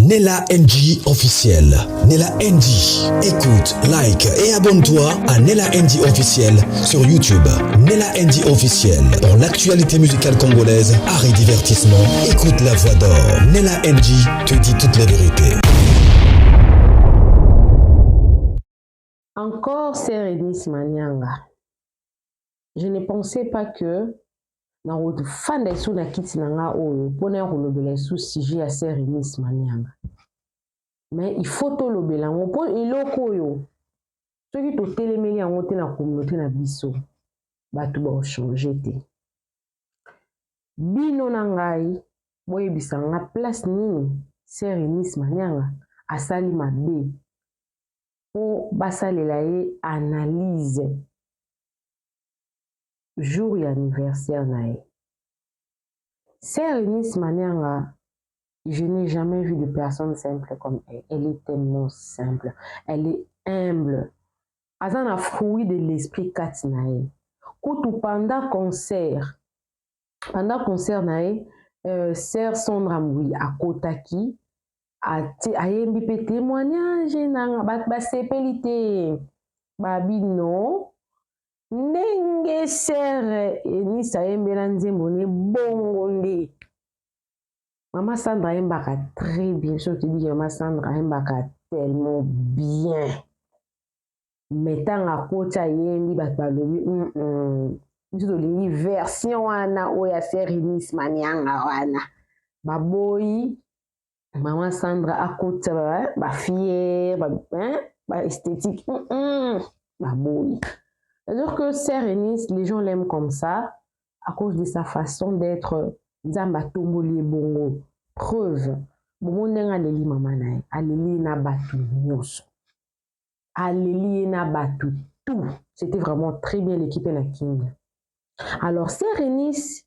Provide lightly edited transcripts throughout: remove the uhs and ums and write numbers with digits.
Nella NG officiel. Nella NG. Écoute, like et abonne-toi à Nella NG officiel sur YouTube. Nella NG officiel. Pour l'actualité musicale congolaise, art et divertissement, écoute la voix d'or. Nella NG te dit toute la vérité. Encore Sœur Eunice Manianga. Je ne pensais pas que nakofanda esu na kiti na nga oyo mpona ya kolobela esu sujet ya Sœur Eunice Manianga. Mais il faut tolobela yango mpo eloko oyo soki totelemeli yango te na communauté na biso, bato baochange te. Bino na ngai boyebisa nga place nini Sœur Eunice Manianga asali mabe mpo basalela ye analyse jour ya anniversaire na ye. Sœur Eunice Manianga, je n'ai jamais vu de personne simple comme elle. Elle est tellement simple, elle est humble. Aza na fruit de l'esprit kati na ye. Kutu pendant concert na ye, sœur Sandra Mbui akotaki, ayembi mpe témoignage nanga, bato basepeli te. Babino ndenge sœur Eunice ayembela nzembo ne bongo nde mama Sandra ayembaka très bien. Soki toyebi, mama Sandra ayembaka tellement bien, mais ntango akoti ayembi, bato balobi: Biso tolingi version wana oyo ya sœur Eunice Manianga wana." Baboyi mama Sandra akotisa bafiere baesthétique, baboyi. C'est-à-dire que sœur Eunice, les gens l'aiment comme ça à cause de sa façon d'être. Nzambe atomboli ye bongo. Preuve, bongo ndenge aleli mama na ye, aleli ye na bato nyonso, aleli ye na bato tout. C'était vraiment très bien, l'équipe na Kinga. Alors sœur Eunice,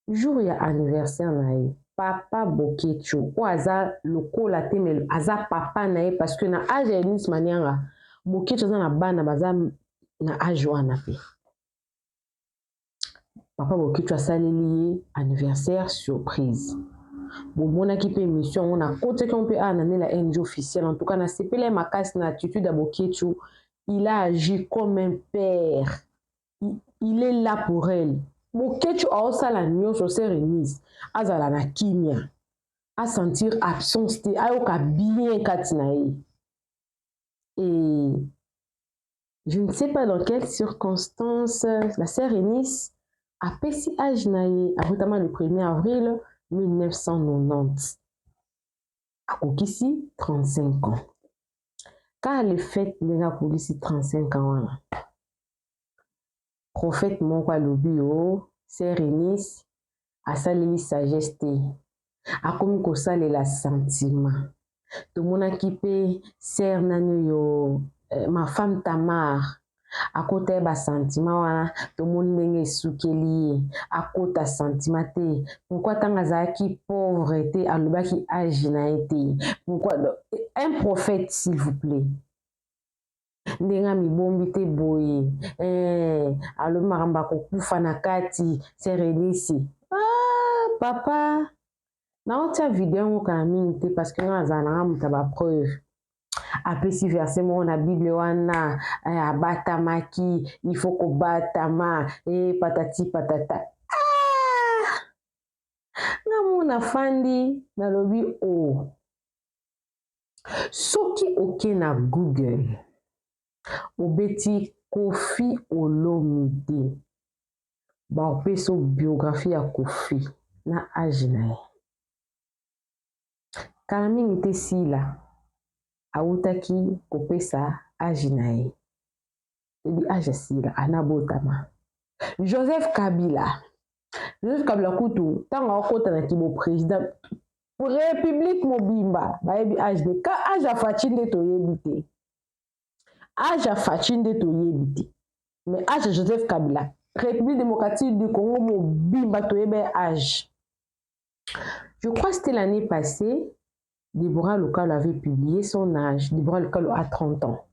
jour ya anniversaire na ye, papa Bokecho oyo aza lokola te, mais aza papa na ye, parce que na age ya Eunice Manianga, Bokecho aza na bana baza na age wana mpe. Papa Bokecho asaleli ye anniversaire surprise. Bomonaki mpe émission yango, nakotiaki yango mpe awa na Nela NG officiel. En tout cas, nasepeli ye makasi na attitude ya Bokecho. Il a agi comme un père, il est là pour elle. Bokecho aosala nyonso sœur Eunice azala na kimia, asentir absence te, ayoka bien kati na ye. Et je ne sais pas dans quelles circonstances la sœur Eunice apesi age na ye. Abotama le 1er avril 1990, akokisi 35 ans. Kaka le fait ndenge akokisi 35 ans wana, prophète moko alobi: o sœur Eunice asaleli sagesse te, akomi kosalela sentiment. Tomonaki mpe sœur nani oyo, ma femme Tamar, akota ye basentiment wana, tomoni ndenge esukeli ye. Akota sentiment te. Pourquoi ntango azalaki pauvre te, alobaki age na ye te? Pourquoi un prophète, s'il vous plaît, ndenge amibombi te boye, alobi makambo akokufa na kati? Sœur Eunice, ah, papa, naotia video yango kala mingi te, parce que nga azala nanga moto ya bapreuve. Apesi verset moko na Bible wana, abatamaki, il faut kobatama, e patati patata. Ah! Nga mo nafandi, nalobi: o oh. Soki oke na Google, obeti Koffi Olomide, baopesa biographie ya Koffi na age na ye. Kala mingi te, Sila awutaki kopesa age na ye. Ebi age ya Sila anabotama. Joseph Kabila, Joseph Kabila kutu, ntango akokota na kibo président, république mobimba bayebi age ne ka. Age ya Fatshi nde toyebi te, age ya Fatshi nde toyebi te, mais age ya Joseph Kabila, République démocratique du Congo mobimba toyebi age. Je crois que c'était l'année passée, Déborah Lokalo avait publié son âge. Déborah Lokalo a 30 ans.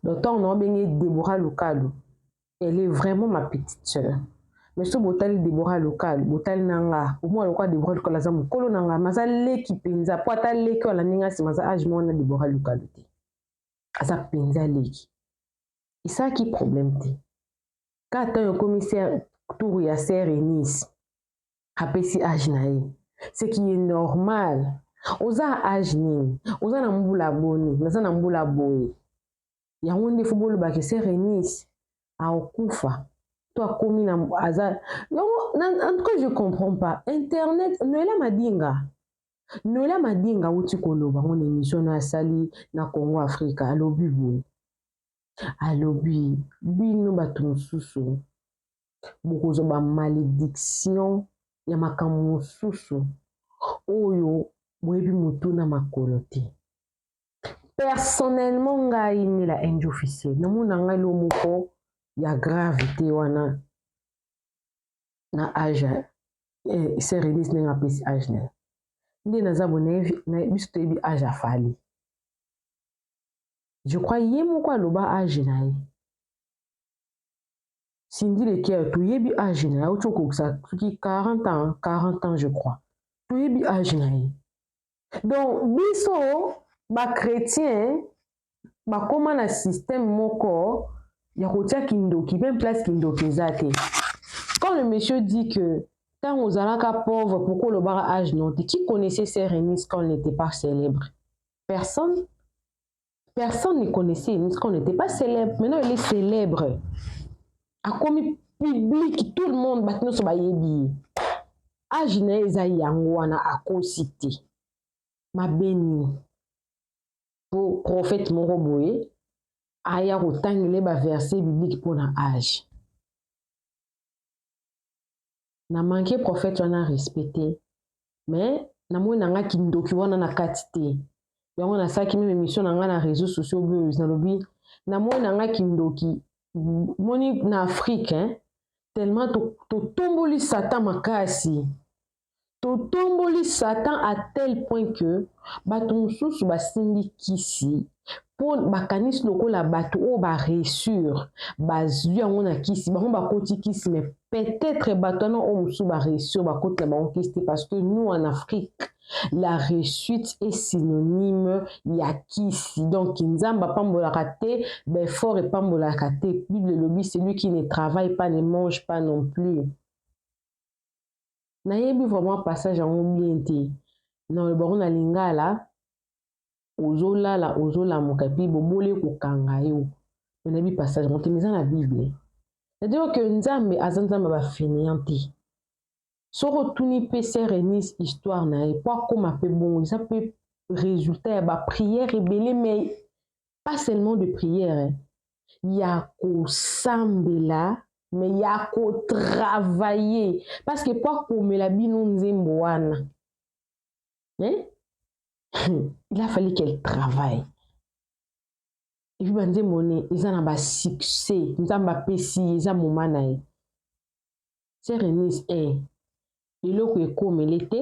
Donc, on a Déborah Lokalo, elle est vraiment ma petite sœur. Mais so botali Debora Local, botali na nga, omona lokola Debora Local aza mokolo na nga, mais aza leki mpenza, mpo ata leki oyo alandi nga nsima aza age moko na Debora Local te, aza mpenza leki. Esalaki problème te. Kaka ntango ekomi tour ya sœur Eunice, apesi age na ye, ce qui est normal. Oza age nini? Oza na mbula boni? Naza na mbula boye. Yango nde fo bolobaka sœur Eunice akokufa to akomi na aza yango. En tout cas, je comprends pas internet. Noela Madinga, Noela Madinga awuti koloba ngo na émission na asali na Congo Afrika. Alobi boye, alobi: bino bato mosusu bokozwa bamalédiction ya makambo mosusu oyo boyebi motu na makolo te. Personnellement, ngai Nela NG Officiel, namona ngai lo moko ya grave te wana na age sœur Eunice, ndenge apesi age na ye. Nde naza boye, biso toyebi age ya Fally. Je crois ye moko aloba age na ye. Cindy Le Cœur, toyebi age na ye, auti okokisa soki 40 ans, 40 ans je crois, toyebi age na ye. Donc biso bachrétien bakóma na système moko ya kotia kindoki même place kindoki eza te. Quand le monsieur dit que ntango ozalaka pauvre, pourquoi olobaka age non te? Qui connaissait sœur Eunice quand elle n'était pas célèbre? Personne, personne ne connaissait Eunice quand elle n'était pas célèbre. Maintenant elle est célèbre, akomi public, tout le monde, bato nyonso bayebi ye. Age na ye eza yango wana, akosi te. Mabe nini po prophète moko boye aya kotangela baverset biblique mpona age? Na manque prophète wana respect te, mais namoni na nga kindoki wana na kati te. Yango nasalaki même émission na nga na réseaux sociaux oyo nalobi namoni na nga kindoki. Moni na Afrique, hein, tellement totomboli Satan makasi, totomboli Satan à tel point que bato mosusu basimbi kisi mpo bakanisi lokola bato oyo baréussir bazwi yango na kisi, bango bakoti kisi. Mais peut-être bato wana oyo mosusu baréussir bakoti na bango kisi te, parce que nous, en Afrique, la réussite est synonyme ya kisi. Donc Nzambe apambolaka te, baeffort epambolaka te. Bible elobi: celui qui ne travaille pas ne mange pas non plus. Nayebi vraiment passage yango bien te. Na bango na lingala, ozolala, ozolamuka, et puis boboli ekokanga yo. Nayebi passage yango te, mais eza na Bible. C'est-à-dire que Nzambe aza Nzambe ya bafainéant te. Soki otuni mpe sœur Eunice, histoire na ye po akóma mpe bongo eza mpe résultat ya baprière ebele, mais pas seulement de prière ya kosambela, mais ya kotravailler, parce que po akomela bino nzembo wana, eh? Il a fallu qu'elle travaille. Et puis banzembo ne eza na basuccès Nzambe apesi ye, eza moma na ye. Sœur Eunice, eh, eloko ekomele te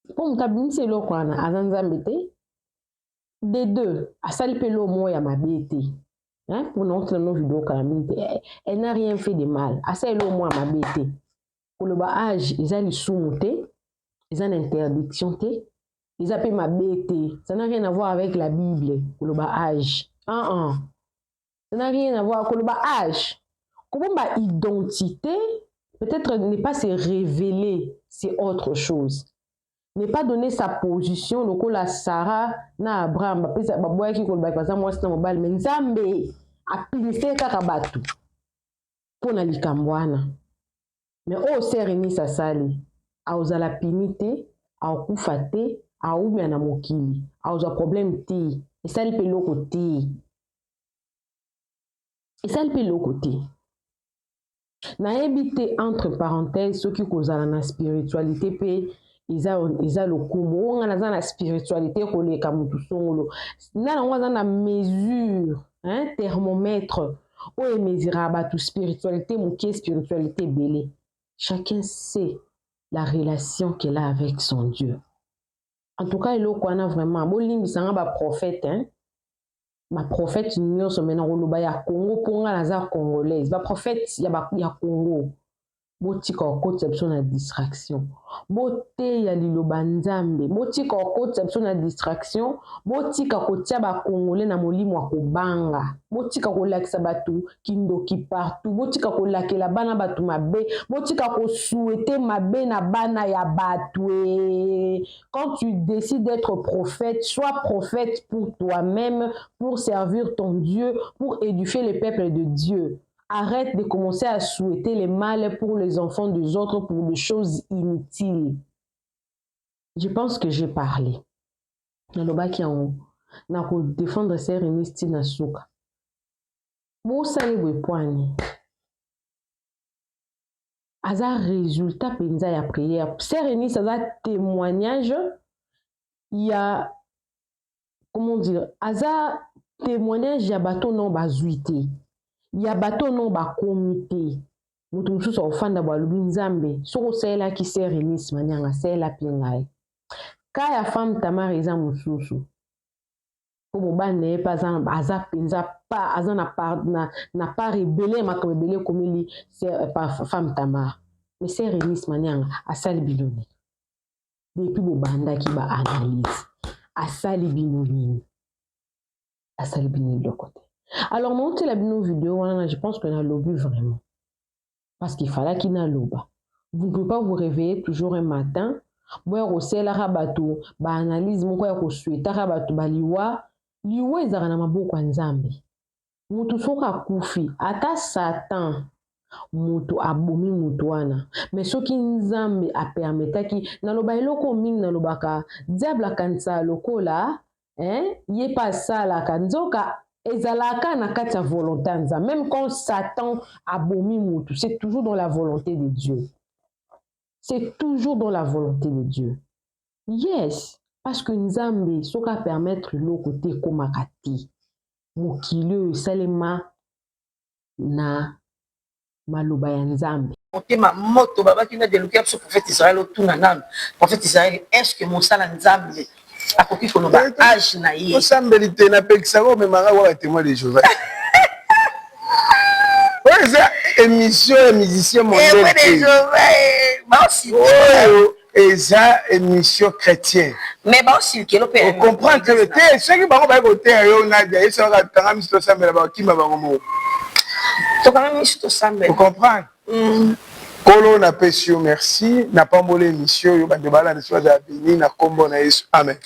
mpo moto abimisi eloko wana aza Nzambe te. De deux, asali mpe eloko moko ya mabe te mpona otala no video kala mingi te. Elle n'a rien fait de mal, asali eloko moko ya mabe te. Koloba age eza lisumu te, eza na interdiction te, eza mpe mabe te. Ça n'a rien à voir avec la Bible, koloba age. Ah -uh. Ça n'a rien à voir, koloba age. Kobomba identité, peut-être ne pas se révéler, c'est autre chose. Ne pas donner sa position, lokola Sarah na Abraham bapesa baboyaki kolobaki baza mwasi na mobali, mais Nzambe apunise kaka bato mpo na likambo wana. Mais oyo sœur Eunice asali, akozala puni te, akokufa te, aumia na mokili, akozwa problème te. Esali mpe eloko te, esali mpe eloko te. Nayebi te, entre parenthèse, soki kozala na spiritualité mpe eza lokumu. Oyo nga naza na spiritualité koleka motu songolo, nga nango aza na mesure, hein, thermomètre oyo emesuraka bato spiritualité moke, spiritualité ebele. Chacun sait la relation qu'elle a avec son Dieu. En tout cas, eloko wana vraiment, bolimbisanga baprophète, hein? Baprophète nyonso, mais na koloba ya Congo mpo nga naza congolaise, baprophète ya Congo. Botika kokotisa biso na distraction. Boteya liloba Nzambe. Botika kokotisa biso na distraction. Botika kotia ba Congolais na molimo ya kobanga. Botika kolakisa bato kindoki partout. Botika kolakela bana bato mabe. Botika kosouhaiter mabe na bana ya bato. Quand tu décides d'être prophète, sois prophète pour toi-même, pour servir ton Dieu, pour édifier le peuple de Dieu. Arrête de commencer à souhaiter le mal pour les enfants des autres pour des choses inutiles. Je pense que j'ai parlé. Nalobaki yango nakodéfendre sœur Eunice ntina suka. Bosali boye pwani aza résultat mpenza ya prière. Sœur Eunice aza témoignage ya, comment dire, aza témoignage ya bato no bazwi te, ya bato no bakomi te. Moto mosusu akofanda bo alobi: "Nzambe, soki osalelaki sœur Eunice Manianga, asalela mpe ngai." Ka ya femme Tamar eza mosusu, mpo mobali na ye mpe aza mpenza pa aza na part ebele ya makambo ebele ekomeli femme Tamar. Mais sœur Eunice Manianga asali bino nini depuis bobandaki baanalyse? Asali bino nini? Asali bino eloko te. Alors naotela bino video wana, je pense que nalobi vraiment parce qu'il fallaki naloba. Vous ne pouvez pas vous réveiller toujours un matin, boya kosalelaka bato baanalyse moko ya kosouhaitaka bato baliwa. Liwa ezalaka na maboko ya Nzambe. Motu soki akufi, ata Satan moto abomi motu wana, mais soki Nzambe apermettaki. Naloba eloko mingi, nalobaka: diable akanisaka lokola, hein, ye mpe asalaka, nzoka ezalaka na kati ya volonté ya Nzambe. Même quand Satan abomi motu, c'est toujours dans la volonté de Dieu, c'est toujours dans la volonté de Dieu. Yes, parce que Nzambe soki apermettre eloko te, ekomaka te. Mokili oyo esalema na maloba ya Nzambe. Motema moto babaki na deluki ya biso. Prophète Israel, otuna nanu prophète Israel: est ce que mosala Nzambe akoki koloba age na ye? Osambeli te, napekisaka omemaka wa batémoin de Jéhovah. Oyo eza émission ya musicien mondial te, oyo eza émission chrétien. Mais baosilkelo mpe. Ocomprendre te, soki bango baye koteya yo, Nadia, yesalaka tanga miso tosambela, bakima bango moko. Tokanga miso, tosambela. Ocomprendre. Nkolo, napesi yo merci, napamboli émission oyo, bato balanda so bazala béni na nkombo na Yesu, amen.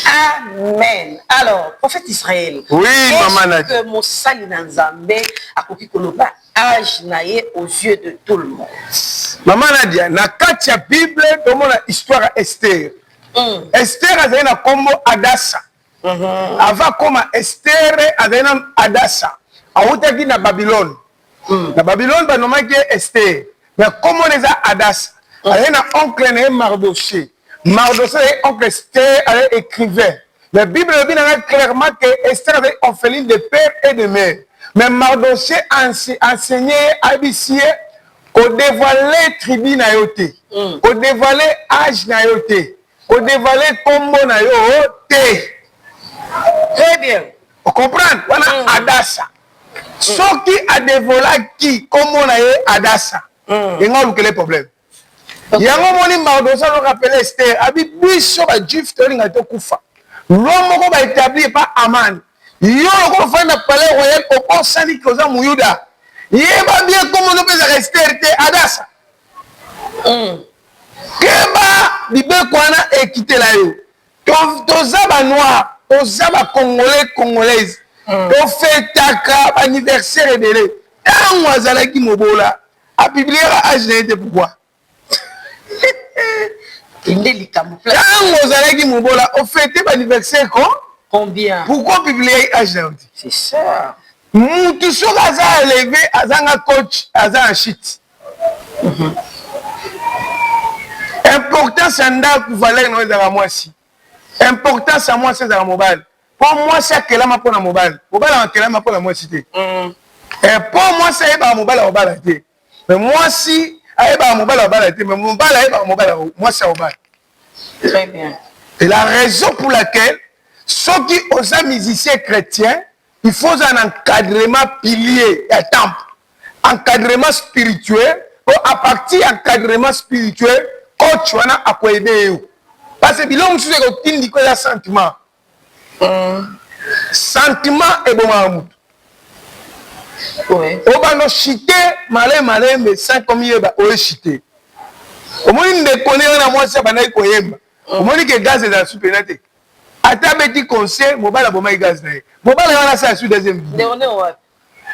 Amen. Alors, prophète Israël. Oui, mama Nadia. Que mosali na Nzambe akoki koloba age na ye aux yeux de tout le monde? Mama Nadia, na kati ya Bible tomona histoire ya Ester. Ester azali na nkombo Adasa. Avant akóma Ester, azali na Adasa, awutaki na Babylone. Na Babylone banomaki ye Ester, mais nkombo na eza Adasa. Azali na oncle na ye Mardoché. Mardoché azali oncle Ester, azali écrivain. Mais Bible elobi nanga clairement que Ester azali orpheline de père et de mère, mais Mardoché enseigné ye, ayebisi ye kodévoile tribu na yo te, kodévoile age na yo te, kodévoile nkombo na yo te. Très bien. Ocomprendre wana. Adasa, soki adévoilaki nkombo na ye Adasa, yenga olukele problème. Yango moni Mardoché azorappeler Ester, abi: "Biso bajuif tolinga tokufa, loi moko baétablir epa Aman. Yo lokola ofandi na palais royal, obosani ke oza Moyuda. Yeba bien, nkombo no mpe ezaka Ester te, Adasa. Keba, bibeko wana ekitela yo." Toza banoir, toza bacongolais, congolaise, tofetaka baanniversaire ebele. Ntango azalaki mobola, apubliaka age na ye te. Pourquoi? Nde likambo. Ntango ozalaki mobola, ofete baanniversaire ko Combien? Pourquoi publier age na yo te? C'est ça. Mutu soki aza élevé, azanga coach, aza na shit. Importance ya ndako, valeur na yo ezalaka mwasi. Importance ya mwasi ezalaka mobali, mpo mwasi akelama mpona mobali, mobali akelama mpona mwasi te. Mpo mwasi ayebaka mobali akobala te, mais mwasi ayebaka mobali akobala te, mais mobali ayebaka mobali mwasi akobala. Très bien. Et la raison pour laquelle soki oza musicien chrétien, il faut un encadrement, pilier ya temple, encadrement spirituel. Po à partir ya encadrement spirituel, coach wana ako aider yo. Parce que biloko mosusu ekotindika eza sentiment. Sentiment ebomaka motu. Obanda ochite malembe malembe sans komiyeba oechite. Omoni ndeko ne wana mwasi abandaki koyemba. Omoni ke gaz ezala su pena te. Ata abeti concert, mobali abomaki gaz na ye. Mobali wana asala su deuxième video.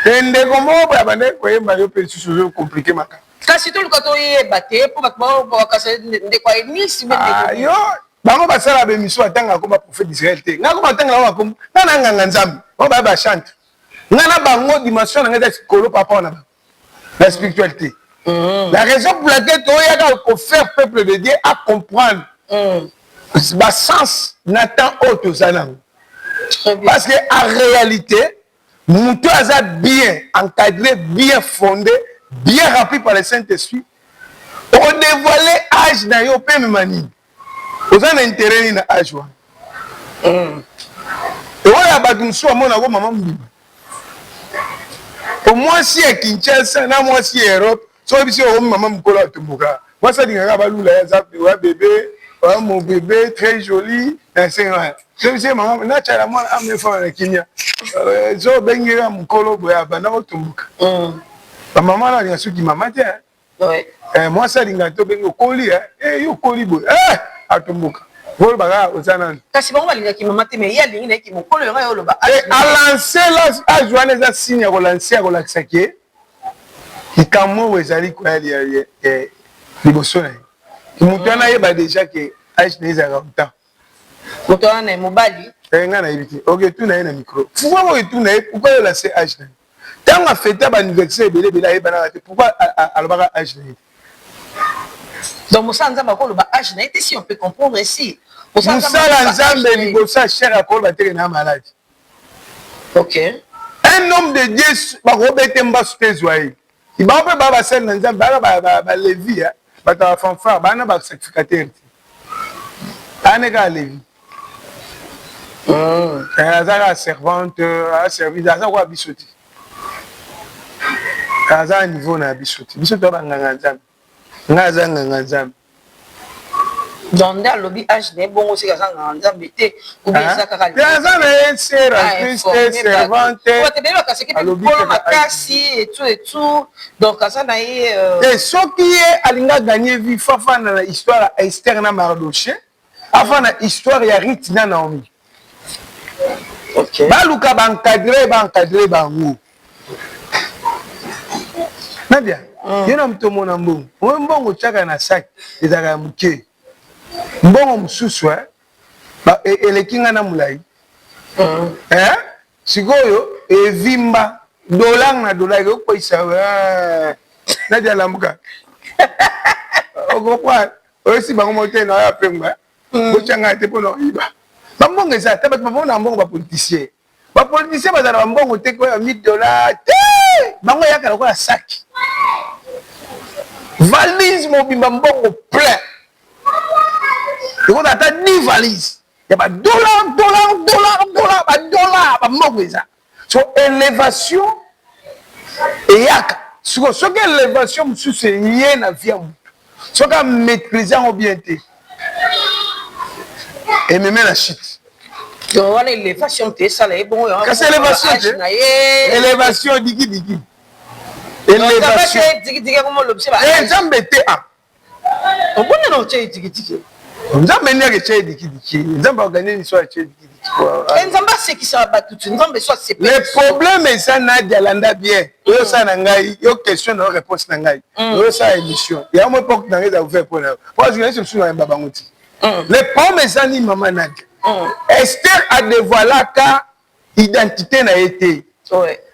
Te ndeko moko boye abandaki koyemba yo pe lisusu ozo complique makambo. Kasi toluka toyeba te po bato bakasa ndeko ya Eunice mpe ndeko. Ah, yo bango basala ba emission batangaka komba prophète d'Israël te. Nga koma tangela bango bakombo. Nga na nganga Nzambe. Bango baya ba chante. Nga na bango dimension na nga eza likolo par rapport na bango. La spiritualité. La raison pour laquelle toyaka ko faire peuple de Dieu à comprendre ba sens na temps oyo toza nango. Parce que en réalité Mutu oyo aza bien encadre, bien fonde, bien rempli par le Saint Esprit, oko devoiler age na yo pe emema nini? Oza na interet nini na age wana? Oyo ya bato mosusu bamona ko mama mobimba. Po mwasi ya Kinshasa na mwasi ya Europe, soki oyebisi ye okomi mama mokolo atomboka. Mwasi alingaka balula ye aza oya bebe, oya mon bebe très joli na se wana. Soki se mama na tshala mwana ame fana na kimia. So obengi ye mokolo boye abanda kotomboka. Ba mama wana alinga soki mama te. Mwasi alingaka te obengi okoli eh yo okoli boye eh atomboka. Oloba kaka oza nanu. Kasi bango balingaki mama te mais ye alingi na ye ki mokolo yango aye oloba age. A lancer age wana eza signe ya ko lancer ya kolakisa ke likambo oyo ezali koya liboso na ye. Moto wana ayeba dejà ke age na ye ezalaka autant. Moto wana na mobali. Eh nga nayebi te. Ok tuna ye na micro. Pourquoi oyo tuna ye pourquoi yo lancer age na ye? Tango a feta ba anniversaire ebele ebele ayebanaka te pourquoi alobaka age na ye te? Donc mosala nzambe akoloba age na ye te si on peut comprendre ici. Mosala nzambe liboso ya chair akoloba te ke na malade. Ok. Un homme de Dieu bakobete mbasu te ezwa ye. Bango mpe ba basali na Nzambe, baka ba ba Levi, eh, bato ya fanfare, bana ba sacrificateur te. Ane kaka Levi. Eh, aza kaka servante, a service, aza kwa biso te. Aza niveau na biso te. Biso toza ba nganga Nzambe. Nga aza nganga Nzambe. Donc nde alobi age na ye bongo seke aza nganga nzambe te ou bien eza kaka te aza na ye sœur en Christ servante bato ebele bakasaki mpe mokolo makasi et tout et tout donc aza na ye te soki ye alingi aganye vie fo afanda na histoire ya Esther na Mardochée afanda na histoire ya Ruth na Naomi baluka ba encadre ba encadre bango Nadia yo na moto omona mbongo oyo mbongo otiaka na sac ezalaka ya moke mbongo mosusu eleki nga na molai sikoyo evimba dollar na dollar ekokweyisa Nadia lamuka okoprendre oyesi bango moko te na oyo apengwa botya ngai te mpo na oyiba bambongo eza ata bato bamona mbongo bapoliticien bapoliticien bazala bambongo te koya 1000 dollar te bango eyaka lokola saki valise mobimba mbongo plein ekozala ata 10 valise ya badollar dollar dollar dollar badollar bambongo eza So elevation eyaka sikoyo soki elevation mosusu eye na vie ya motu soki a maîtrise yango bien te ememe na chute. Donc wana elevation te esala ye bongo yango kasi elevation te elevation diki diki elevation diki diki yango molobisi ba nzambe te ah Obonde na otie dikidiki. Nzambe nde aketia ye dikidiki. Nzambe organise histoire atie dikidiki. Eh, Nzambe asekisaka bato tu. Nzambe so asepeli. Le problème eza Nadia landa bien. Oyo sala na ngai, yo question na yo réponse na ngai. Oyo sala émission. Ya moi porte na ngai eza ouvert pour na yo. Po journaliste mosusu na yamba bango ti. Le problème eza ni maman Nadia. Esther a dévoilaka identite na ye te.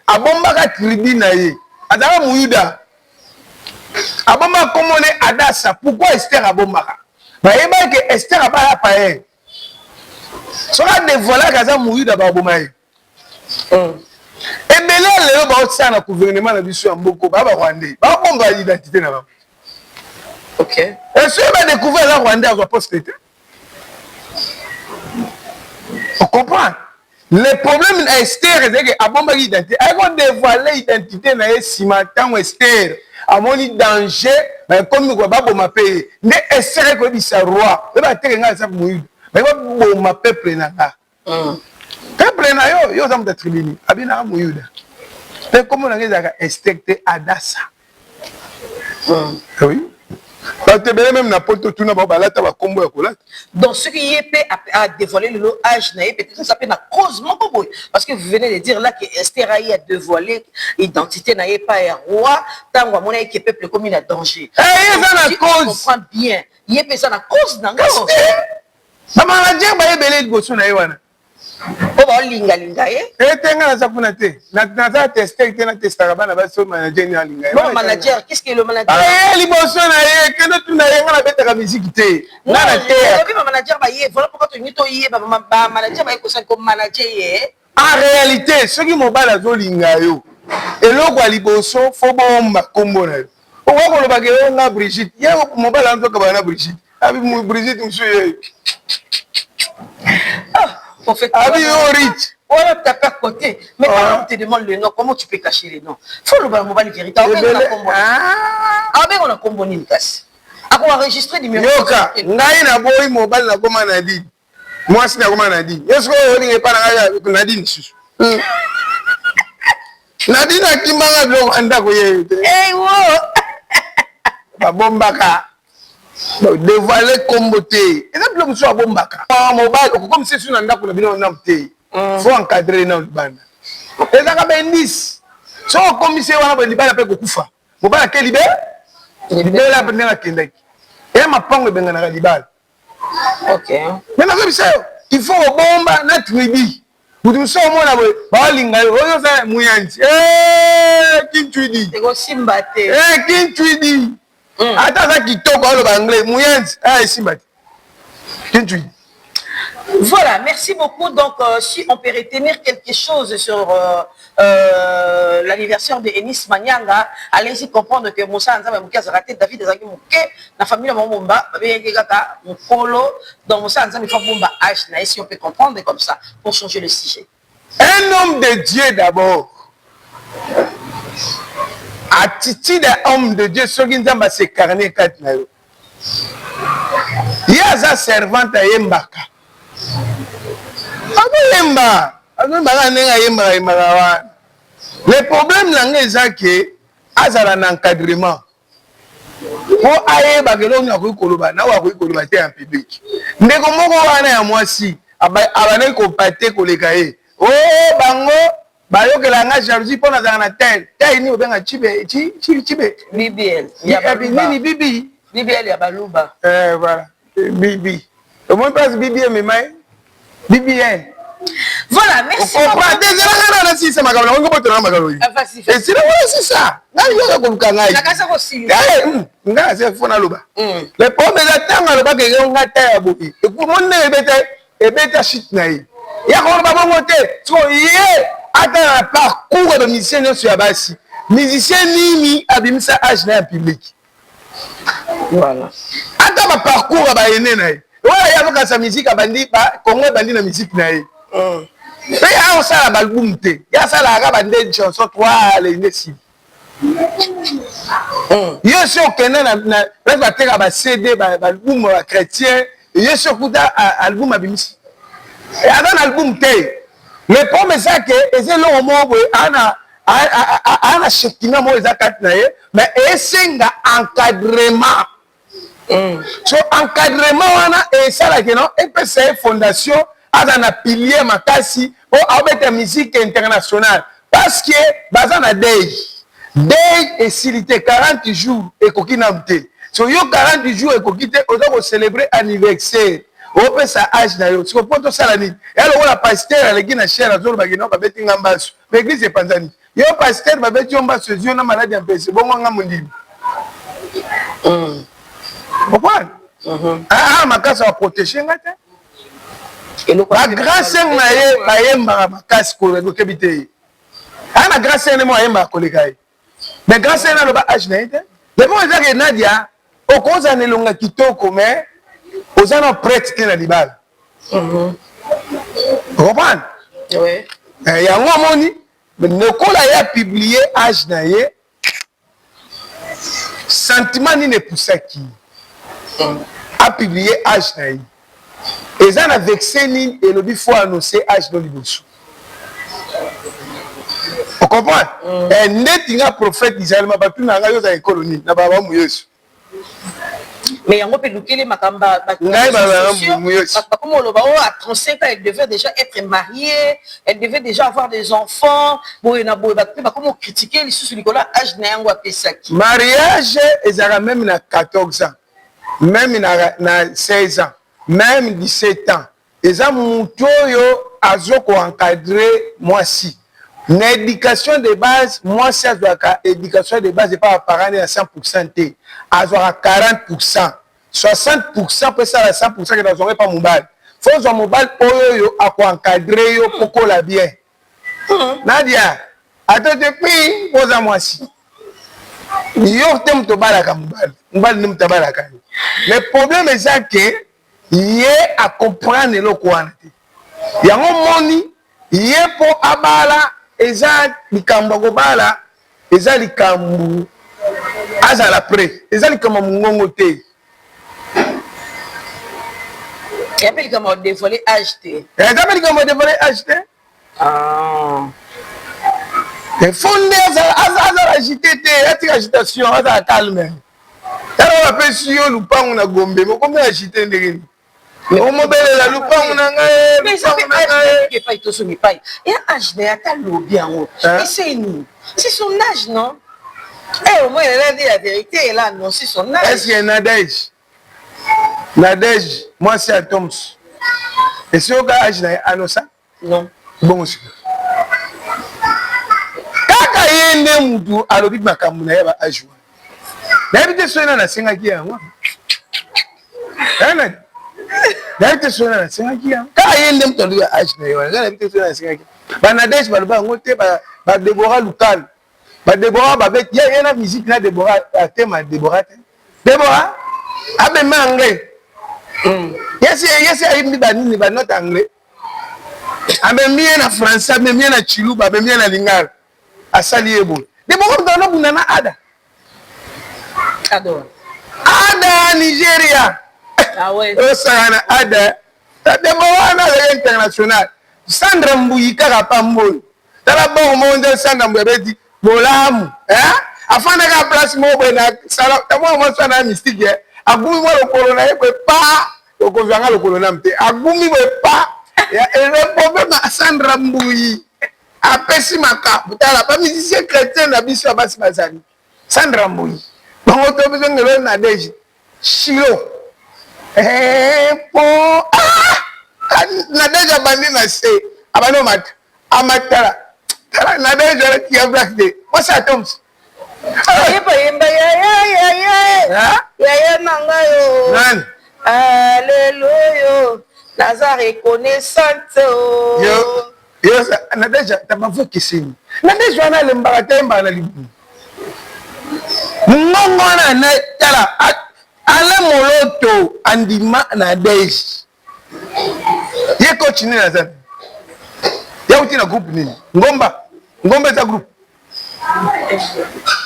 Abombaka tribu na ye. Azalaka muyuda. Abombaka kombo ne Adassa. Pourquoi Esther abombaka? Bayebaki ke Esther abala païen. Soki a devoilaka aza muyuda bakoboma ye. Ebele ya lelo baosala na gouvernement na biso ya mboko ba ba rwandais. Babomba identite na bango. Okay. Et soki ba découvrir aza rwandais azwa poste te. On comprend? Le problème na Esther ezali ke abombaki identité. Ayaki ko dévoiler identité na ye nsima ntango Esther. Amoni danger, bakomi ko baboma pe ye. Nde Esther koyebisa roi, oyeba te ke ngai naza moyuda. Baye baboma peuple na nga. Peuple na yo, yo oza moto ya tribu nini? Abi na moyuda. Pe kombo na ngai ezalaka Esther te, Adassa. Oui. Bato ebele meme na poto tuna bango balata ba kombo ya kolata. Donc soki ye pe a devoiler lelo age na ye peut-être eza pe na cause moko boye parce que vous venez de dire là que Esther aye a devoiler identité na ye epai ya roi tango amonaki que peuple ekomi na danger. Eh ye eza na cause. Comprend bien ye pe eza na cause na ngo. Ba manager baye ebele liboso na ye wana. Po baolinga linga ye. Eh te nga naza kuna te. Naza tester te na testaka bana basi oyo manager nini alinga ye. Bon manager qu'est-ce que le manager? Aye liboso na ye kende tuna ye nga nabetaka musique te. Nga na teya. Olobi ba manager baye voilà pourquoi tolingi toyeba ba manager baye kosala ko manager ye. En realite soki mobali azolinga yo eloko ya liboso fo bomba kombo na yo. Okoki koloba ke yo nga Brigitte ye mobali anzo kabana na Brigitte. Abi Brigitte mosusu ye. Ah, prophète. Abi yo rich. Voilà, tape à côté. Mais quand ah. on te demande le nom, comment tu peux cacher le nom? Faut le mobali vérité. Abengo na kombo nini kasi? Ako enregistrer numéro. Yoka, ngai na boyi mobali na koma na dini. Mwasi na koma na dini. Yo sikoyo olinga epa na ngai na dini susu. Nadine akimanga biloko ya ndako ye te. Hey, wo. Babombaka. Devoile kombo te. Eza biloko mosusu abombaka. Ah, mobali okokomisa esu na ndako na bino nanu te. Faut encadrer nanu libanda. Ezaka ba indice. Soki okomisi ye wana boye libala mpe ekokufa. Mobali ake libe libela mpe ndenge akendaki. Eya mapango ebenganaka libala. Ok. Mais nazobisa yo, il faut obomba na tribu. Mutu mosusu omona boye baolinga yo oyo oza muyanzi eh, kintwidi ekosimba te eh, kintwidi ata aza kitoko aloba anglais muyanzi ah, esimba te kintwidi. Voilà, merci beaucoup. Donc, si on peut retenir quelque chose sur l'anniversaire de Enis Manyanga, allez-y comprendre que Moussa Nzambe Moke azalaka te, David azalaki moke, na famille na bango mobimba, babengaki kaka mokolo. Donc, Moussa Nzambe, il faut bomba âge na ye, si on peut comprendre comme ça, pour changer le sujet. Un homme de Dieu d'abord. Attitude ya homme de Dieu soki Nzambe a s'incarner kati na yo. Ye aza servante ayembaka. Azoyemba, azoyemba kaka ndenge ayembaka yembaka wana. Le problème na nga eza ke azala na encadrement. Po ayebaka eloko nini akoki koloba na oyo akoki koloba te en public. Ndeko moko wana ya mwasi abandaki kopate koleka ye. Oh bango bayokela nga jalousie mpo nazalaka na tel tel nini obenga chibe chi chi chibe BBL ya baluba nini bibi BBL ya baluba eh voilà bibi omoni place bibi emema ye BBL. Voilà, merci. Comprends désolé nga na sisa makambo na ngo botola makambo. Esila wala sisa. Ngai yo koluka ngai. Nakasa ko silisa. Eh, ngai ase fona loba. Le problème eza tango alobaka yo nga ta ya boye. Mon ebeta ebeta chute na ye. Ya koloba bongo te. Siko ye ata na parcours ya ba musiciens nyonso ya basi. Musicien nini abimisa âge na ya public? Voilà. Ata ba parcours ya ba aîné na ye. Oyo ye azokanisa musique abandi ba Congo ebandi na musique na ye. Pe ye akosala ba album te. Ye asalaka ba nde chanson 3 ale nde esili. Ye si okende na na place bateka ba CD ba album ba chrétien ye si okuta album abimisi. Aza na album te. Le problème eza ke eza eloko moko boye ana aa na shekina moko eza kati na ye mais esenga encadrement. So encadrement wana esalaka no epesa ye fondation aza na pilier makasi po abeta musique internationale parce que baza na deuil. Deuil esili te 40 jours ekoki nanu te. So yo 40 jours ekoki te oza ko celebrer anniversaire opesa age na yo siko po tosala nini? Ya lokola pasteur aleki na chaire azoloba ke non babeti nga mbasu mais eglise epanzani. Yo pasteur babeti yo mbasu ezwi yo na maladi ya mpese bongo nga mondimi. Comprendre? Ah makasi a protéger nga te. Ba grand sœur na ye bayembaka makasi okebi te ye. Aya na grand sœur ne mo ayembaka koleka ye. Mais grand sœur aloba âge na ye te. Mais bon eza ke Nadia okozala na elonga kitoko mais oza na prête te na libala. Comprendre? Oui. Yango omoni lokola ye a publier âge na ye. Sentiment nini epusaki ye a publier age na ye? Eza na vexe nini elobi faut annoncer age no liboso? O comprendre? Eh, ndeti nga prophète Israël ma batuna nga yo oza ekolo nini? Na baba mu Yesu. Mais yango pe lukeli makambo ngai bakoma oloba oh à 35 ans elle devait déjà être mariée, elle devait déjà avoir des enfants, boye na boye, bato pe bakoma critiquer lisusu likolo ya âge na yango apesaki. Mariage ezalaka meme na 14 ans, meme na 16 ans, meme 17 ans. Eza mutu oyo azo ko encadrer mwasi na education de base. Mwasi azwaka education de base epa ba parents ya 100% te, azwaka 40%, 60% po esala 100% kende azwaka epa mobali. Faut ozwa mobali oyo oyo ako encadrer yo po kola bien. Nadia, ata te kpi po oza mwasi, yo te moto obalaka mobali, mobali nde moto abalaka yo. Mais problème eza ke ye a comprendre eloko wana te. Yango moni ye po abala, eza likambo ya kobala, eza likambo azala prêt, eza likambo ya mongongo te. Eza mpe likambo ya dévoiler âge te. Eza mpe likambo ya dévoiler âge te. Ah. Fonde azala agité te, atika agitation, azala calme. Tala, bapesi yo lupangu na Gombe, mokomi agité ndenge nini? Omobelela lupangu na ngai, lupangu na ngai. Epai tosongi epai ya âge na ye, ata lobi yango esei nini? C'est son âge, non? Eh, au moins elle a dit la vérité, elle a annoncé son âge. Est-ce que Nadège, Nadège mwasi ya Toms, esi oyoka âge na ye anosa? Non. Bongo sikoyo kaka ye nde mutu alobi makambo na ye ba âge wana, nayebi te soki nani asengaki yango. Nani, nayebi te soki nani asengaki yango. Kaka ye nde mutu alobi âge na ye wana, nayebi te soki nani asengaki. Banadege baloba yango te, Badebora Lukal, Badebora babeti ye na musique na Debora atema Debora te, Debora abema anglais, yesi yesi ayimbi banini, banote anglais, amemi ye na français, amemi ye na chiluba, amemi ye na lingala, asali ye boye. Debora moto anobunda na Ada. Ada Nigeria. Osaka na Ada. Debora wana azali international. Sandra Mbuyi kaka pamboyo, tala bongo moko nde Sandra Mbuyi abeti bolamu, afandaka place moko boye na sala mwana mwasi wana ya mystique, agumi mwa lokolo na ye boye pa, okozwanga lokolo namu te, agumi boye pa. Problème, Sandra Mbuyi apesi makambo. Tala bamusicien chrétien na biso ya basi bazali Sandra Mbuyi, bango to biso ngelo Nadege Shilo po Nadege abandi na se, abandi omata, amatala. Tala Nadege alatika black te, mwasi atoms. Ayeba yemba yaya yaya yaya na ngai o. Nani? Alleluia, naza reconnaissante o. Yo yo Nadege tabavu ekeseni. Nadege wana alembaka te, ayembaka na libumu, mongongo wana na tala Alain Moloto andima Nadege. Ye coach nini aza yauti na groupe nini? Ngomba, Ngomba eza groupe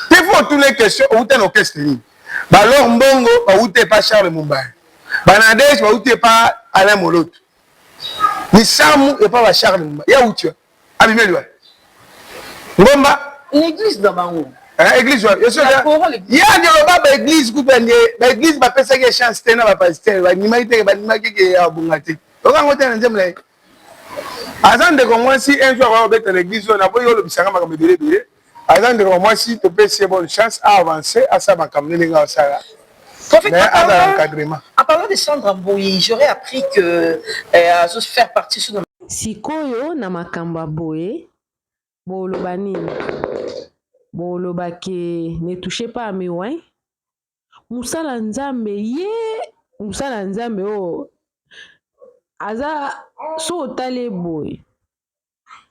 te. Faut otuna question, outa na orchestre nini? Balor Mbongo bauta epa Charles Mumbai, Banadege bauti epa Alain Moloto, Misamu epa ba Charles Mumbai. Ya uti abimeli wa Ngomba. L'église na bango. Église wana ye andi oloba baeglise kutu, andi baeglise bapesaki chance te na bapasteur, bandimaki te, bandimaki ke abonga te. Okango te na nzembo na ye. Aza ndeko mwasi, un jour akoya kobeta na église oyo. Naboyi olobisanga makambo ebele ebele. Aza ndeko mwasi, topesi ye bonne chance, aavance, asala makambo ndenge asala. Mais azala encadrement. En parlant de Sandra Mbuyi, j'aurais appris que azo faire partie sur Sikoyo na makambo ya boye, boloba nini? Boloba ke ne touchez pas à mes oints. Mosala Nzambe, ye mosala Nzambe oyo aza so otali boye,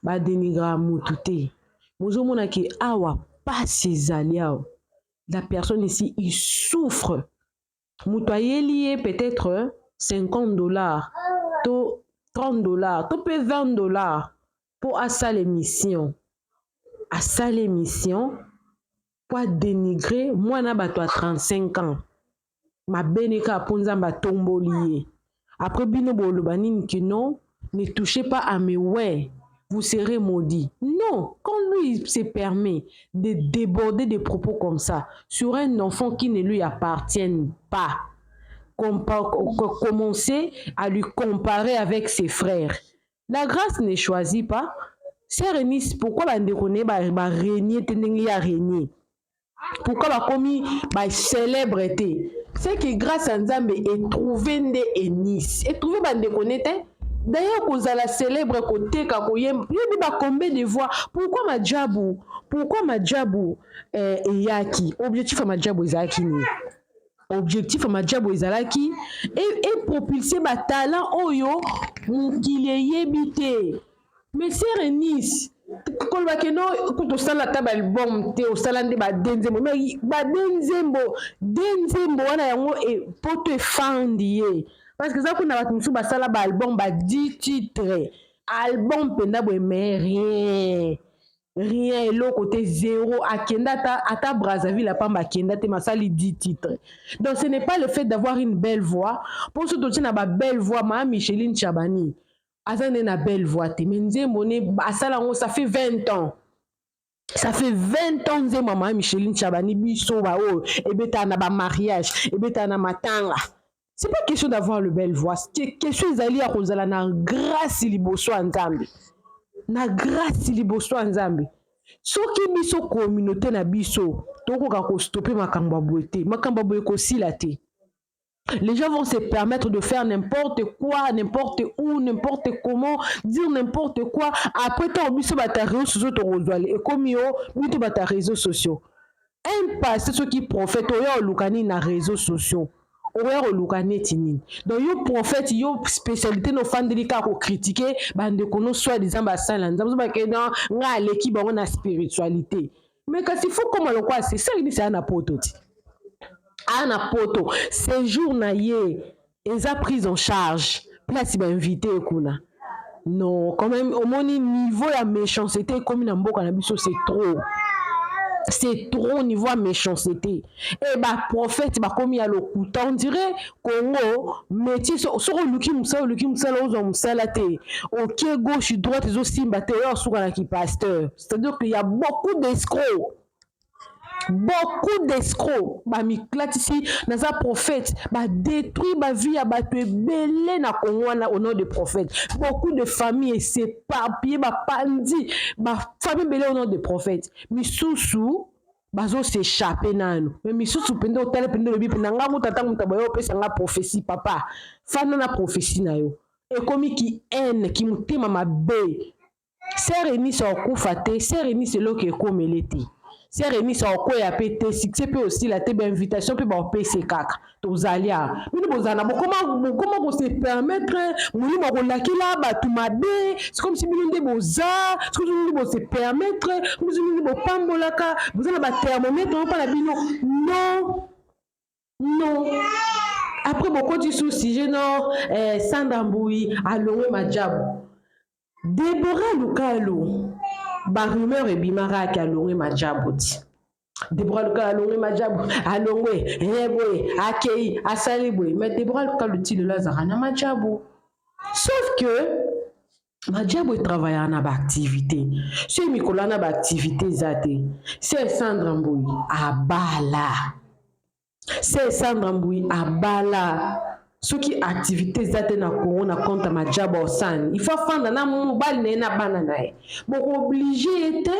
badenigraka mutu te. Bozomona ke awa pasi ezali awa, la personne ici, il souffre. Moto ayeli ye peut-être 50 $ to 30 $ to mpe 20 $ mpo asala émission, asala émission. Po a denigrer mwana bato ya 35 ans. Mabe ne kaka po Nzambe atomboli ye. Après bino boloba nini que non, ne touchez pas à mes ouais, vous serez maudit. Non, quand lui il se permet de déborder des propos comme ça sur un enfant qui ne lui appartient pas, commencer à lui comparer avec ses frères. La grâce ne choisit pas. Sœur Eunice, pourquoi bandeko ne ba, ba régner te ndenge ya régner? Pourquoi bakomi ba célèbre te? C'est que grâce à Nzambe etrouve nde Eunice. Etrouve bandeko ne te. D'ailleurs kozala célèbre koteka koyemba yobi ba combien de voix? Pourquoi Majabu? Pourquoi Majabu eyaki? Objectif ya Majabu ezalaki nini? Objectif ya Majabu ezalaki e propulser ba talent oyo mokili eyebi te. Mais sœur Eunice, koloba ke no kutu osala ata baalbum te, osala nde bade nzembo, mais bade nzembo de nzembo wana yango poto efandi ye, parce que eza kuna bato mosusu basala baalbum ba 10 titres, album mpenza boye, mais rien, rien, eloko te, zéro. Akenda ata Brazzaville apamba, akenda te, masali 10 titres. Donc ce n'est pas le fait d'avoir une belle voix. Mpo so totie na babelle voix, maa Micheline Chabani aza nde na belle voix te, mais nzembo ne asala yango, ça fait 20 ans, ça fait 20 ans nzembo ya maa Micheline Chabani, biso baoyo ebetaka na bamariage, ebetaka na matanga. C'est pas question d'avoir le belle voix, question ezali ya kozala na grâce liboso ya Nzambe, na grâce liboso ya Nzambe. Soki biso communauté na biso tokoka kostopper makambo ya boye te, makambo ya boye kosila te. Les gens vont se permettre de faire n'importe quoi, n'importe où, n'importe comment, dire n'importe quoi. Après, tant biso bata réseaux sociaux tokozwale ekomi yo bito bata réseaux sociaux. Un pasteur soki prophète oyo oluka nini na réseaux sociaux? Okoya koluka neti nini? Donc yo prophète, yo spécialité no ofandeli kaka kocritiquer bandeko no soi-disant basala Nzambe, ozobake non, ngai aleki bango na spiritualité. Mais kasi faut koma lokola se sali aya na poto ti aya na poto, séjour na ye eza prise en charge, place bainvité kuna. Non, quand même, omoni niveau ya méchanceté ekomi na mboka na biso, c'est trop, c'est trop, niveau ya méchanceté. E baprophète bakomi ya lokuta. On dirait Congo métier, soki oluki mosala, oluki mosala, ozwa mosala te, oke gauche, droite, ezosimba te, oyo asukanaki pasteur. C'est-à-dire qu'il y a beaucoup d'escrocs, beaucoup d'escrocs bamiklatisi naza prophète, badétruire bavie ya bato ebele na Congo wana au nom de prophète. Beaucoup de familles es'éparpille, bapandi bafamille ebele au nom de prophète. Misusu bazos'échapper nano, mais misusu mpenza otala mpenza, olobi mpenza nga moto ata moto aboye opesa nga prophétie, papa fanda na prophétie na yo. Ekomi ki haine, ki motema mabe. Sœur Eunice akufa te, sœur Eunice eloko ekomele te, sœur Eunice akokwea mpe te, succès mpe osila te, bainvitation mpe baopesa kaka. Tozali awa, bino bozala na bokoma kose permettre molimo akolakela bato mabe. C'est comme si bino nde boza, c'est comme si bino nde bose permettre, comme si bino nde bopambolaka, boza na bathermomètre mpo na bino. Non, non. Après bokoti sous sujet non, Sandra Mbui alongwe Majabu. Debora Lukalu, barumeur ebimaka ake alongwe Majabu ti. Debora Lukalu alongwe Majabu, alongwe boye, akei asali boye, mais Debora Lukalu ti lelo azalaka na Majabu, sauf que Majabu etravaillaka na baactivité. Soki mikolo wana baactivité eza te, se Sandra Mbui abala, se Sandra Mbui abala. Soki activité eza te na Congo, na compte ya Majabu osani, il faut afanda na mobali na ye na bana na ye. Bokoobliger ye te,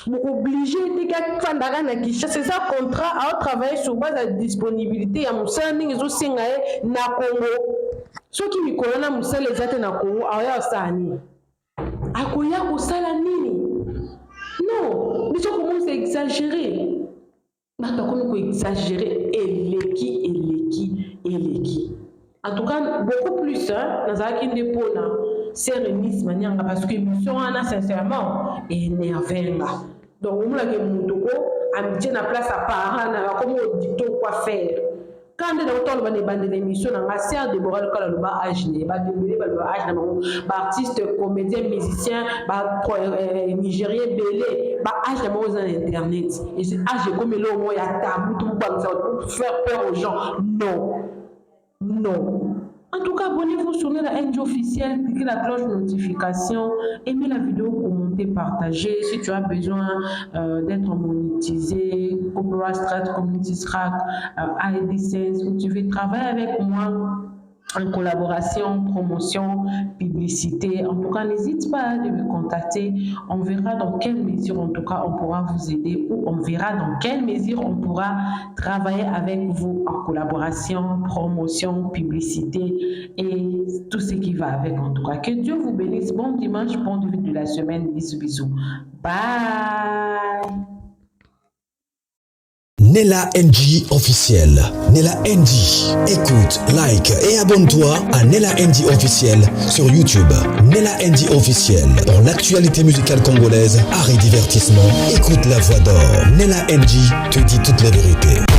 bokoobliger ye te kafandaka na Kinshasa. Eza contrat, aotravaille sur base ya disponibilité ya mosala ndenge ezosenga ye na Congo. Soki mikolo na mosala eza te na Congo, aoya kosala nini? Akoya kosala nini? Non, biso commence exagéré, bato akomi koexagérer, eleki, eleki, eleki. En tout cas beaucoup plus, hein, nazalaki nde mpona sœur Eunice Manianga, parce que émission wana sincèrement énerve nga. Donc omonaki moto ko amitie na place ya parent na, akomi odicter quoi faire. Quand nde nauta oloba na ebandeli émission na nga, sœur Deborah Lokala aloba âge na ye, bato ebele baloba âge na bango, baartiste, comédien, musicien, banigérien ebele, baâge na bango eza na internet. Âge ekomi eloko moko ya tabou, tobangisa pour faire peur aux gens. Non, non. En tout cas, abonnez-vous sur la NG officielle, cliquez la cloche de notification, aimez la vidéo, commentez, partagez. Si tu as besoin d'être monétisé, Copyright Strike, Community Strike, AdSense, ou tu veux travailler avec moi en collaboration, promotion, publicité. En tout cas, n'hésite pas de me contacter. On verra dans quelle mesure, en tout cas, on pourra vous aider ou on verra dans quelle mesure on pourra travailler avec vous en collaboration, promotion, publicité et tout ce qui va avec, en tout cas. Que Dieu vous bénisse. Bon dimanche, bon début de la semaine. Bisous, bisous. Bye. Nella NG officiel. Nella NG. Écoute, like et abonne-toi à Nella NG officiel sur YouTube. Nella NG officiel. Pour l'actualité musicale congolaise, art et divertissement, écoute la voix d'or. Nella NG te dit toute la vérité.